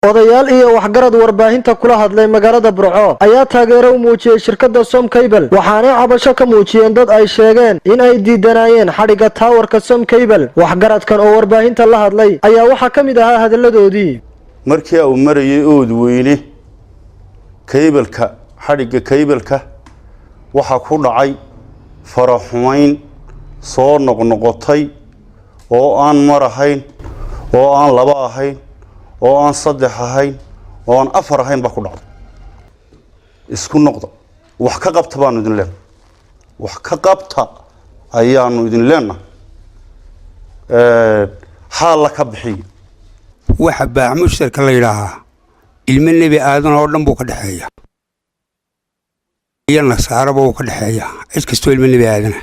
Odayaal iyo waxgarad warbaahinta kula hadlay magaalada Burco ayaa taageero u muujiyey shirkadda Somcable, waxaanay cabasho ka muujiyeen dad ay sheegeen in ay diidanaayeen xadhigga taawarka Somcable. Waxgaradkan oo warbaahinta la hadlay ayaa waxaa ka mid ahaa hadalladoodii. Markii uu marayay Oodweyne cable-ka, xadhigga cable-ka waxaa ku dhacay faraxumayn soo noqnoqotay oo aan mar ahayn, oo aan laba ahayn, oo aan saddex ahayn, oo aan afar ahayn baa ku dhacday. Isku noqda, wax ka qabta baanu idin leenahay, wax ka qabta ayaanu idin leenahay, xaalla ka bixiya. Waxa baac mushtarka la yidhaahaa ilmo Nebi Aadan oo dhan buu ka dhexeeya, iyo nasaaraba uu ka dhexeeya, cid kastoo ilmo Nebi Aadana.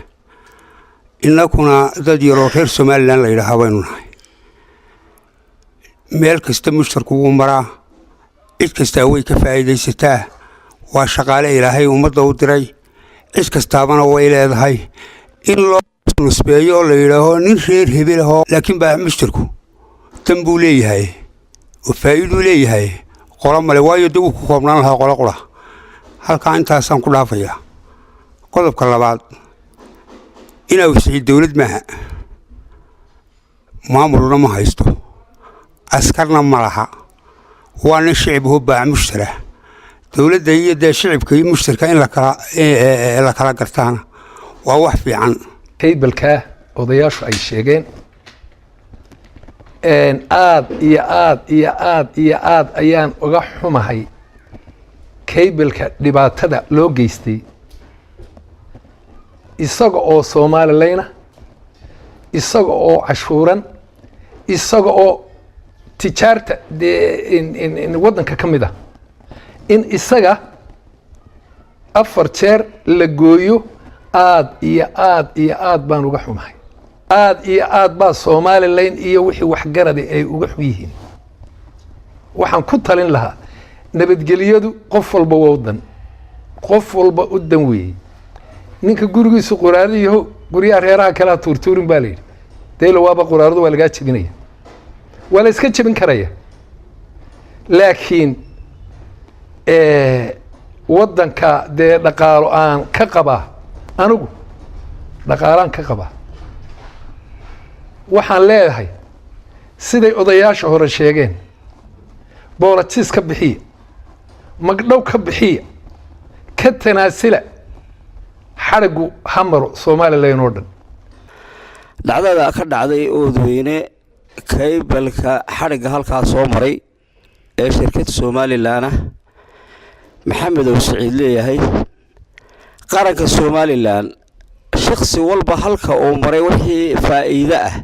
Innakuna dad yaroo reer Somaliland la yidhaahaa baynu nahay. Meel kasta mushtarku wuu maraa, cid kastaa way ka faa'iidaysataa. Waa shaqaale Ilaahay ummadda u diray, cid kastaabana way leedahay in loo nusbeeyo oo la yidhaaho nin reer hebel ahoo. Laakiin baac mushtarku dan buu leeyahay oo faa'iiduu leeyahay, qolo male, waayo dee wuu ku koobnaan lahaa qolo qura. Halkaa intaasaan ku dhaafayaa. Qodobka labaad, inaa Siciid dowlad maaha, maamulna ma haysto, askarna ma laha. Waa nin shicib aho baac mushtara. Dowladda iyo dee shicibka iyo mushtarka in la kala gartaana waa wax fiican. Cable-kaa odayaashu ay sheegeen, aad iyo aad iyo aad iyo aad ayaan uga xumahay cable-ka dhibaatada loo geystay, isaga oo Soomalilayna, isaga oo cashuuran, isaga oo tijaarta dee waddanka ka mid ah, in isaga afar jeer la gooyo. Aad iyo aad iyo aad baan uga xumahay. Aad iyo aad baa Somaliland iyo wixii waxgaradi ay uga xun yihiin. Waxaan ku talin lahaa, nabadgelyadu qof walba waa u dan, qof walba u dan weeyey. Ninka gurigiisu quraaradiyaho, guryaha reeraha kalea tuurtuurin baa la yidhi. Deylo waaba quraaradu waa lagaa jebinaya, waa la iska jebin karaya, laakiin waddanka dee dhaqaalo aan ka qabaa, anigu dhaqaalaan ka qabaa. Waxaan leeyahay, siday odayaasha hore sheegeen, apologies ka bixiya, magdhow ka bixiya, ka tanaasila, xadhigu ha maro Somaliland oo dhan. Dhacdada ka dhacday Oodweyne, cable-ka xadhigga halkaa soo maray ee shirkad Somaliland ah, Maxamed Ow Siciid leeyahay, qaranka Somaliland shaksi walba halka uu maray wixii faa'iide ah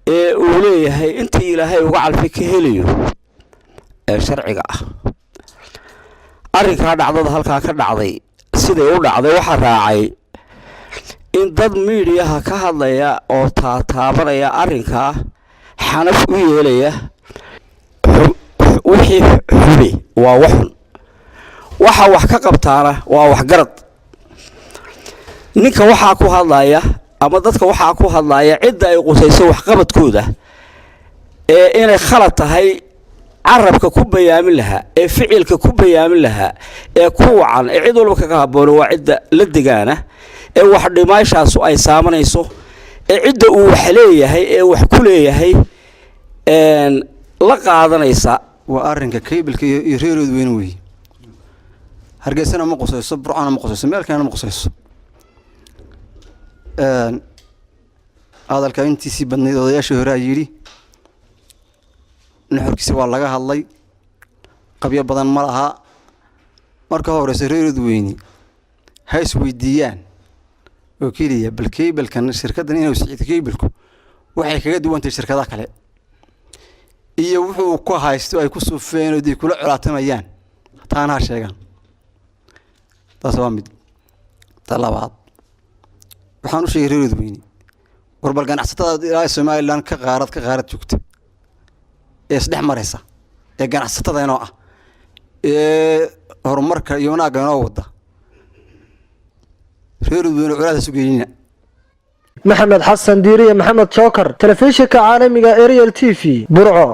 ee uu leeyahay, intii Ilaahay uga calfi ka helayo ee sharciga ah. Arrinkaa dhacdada halkaa ka dhacday, siday u dhacday, waxaa raacay in dad miidiyaha ka hadlaya oo taataabanaya arrinkaa, xanaf u yeelaya. Wixii xubi waa waxun, waxa wax ka qabtaana waa waxgarad. Ninka waxaa ku hadlaya ama dadka waxaa ku hadlaya, cidda ay qusayso waxqabadkooda ee inay khalad tahay carabka ku bayaamin lahaa, ee ficilka ku bayaamin lahaa, ee ku wacan, ee cid walba kaga haboono, waa cidda la degaana ee wax dhimaashaasu ay saamanayso, ee cidda uu wax leeyahay ee wax ku leeyahay la qaadanaysa. Waa arrinka cable-ka iyo reer Oodweyne weeye. Hargeysana ma qusayso, Burcana ma qusayso, meel kalena ma qusayso. Hadalka intiisii badnayd odayaashii hore a yidhi, nuxurkiisa waa laga hadlay, qabyo badan ma laha. Marka horeyse, reer Oodweyne ha isweydiiyaan oo keliya, bal cable-kan shirkaddan inuu Siciid cable-ku waxay kaga duwantahay shirkadaha kale iyo wuxuu ku haysto ay ku sufeen oo dee kula colaatamayaan, taana ha sheegaan. Taas waa mid. Ta labaad, waxaan u sheegay reer Oodweyne, war bal ganacsatada ilaa Somaliland ka qaarad ka qaarad joogta ee isdhex maraysa, ee ganacsatada inoo ah, ee horumarka iyo wanaagga inoo wada, reer Oodweyne colaadaas u geynina. Maxamed Xasan Diiriye, Maxamed Jookar, telefishinka caalamiga Ariel TV, Burco.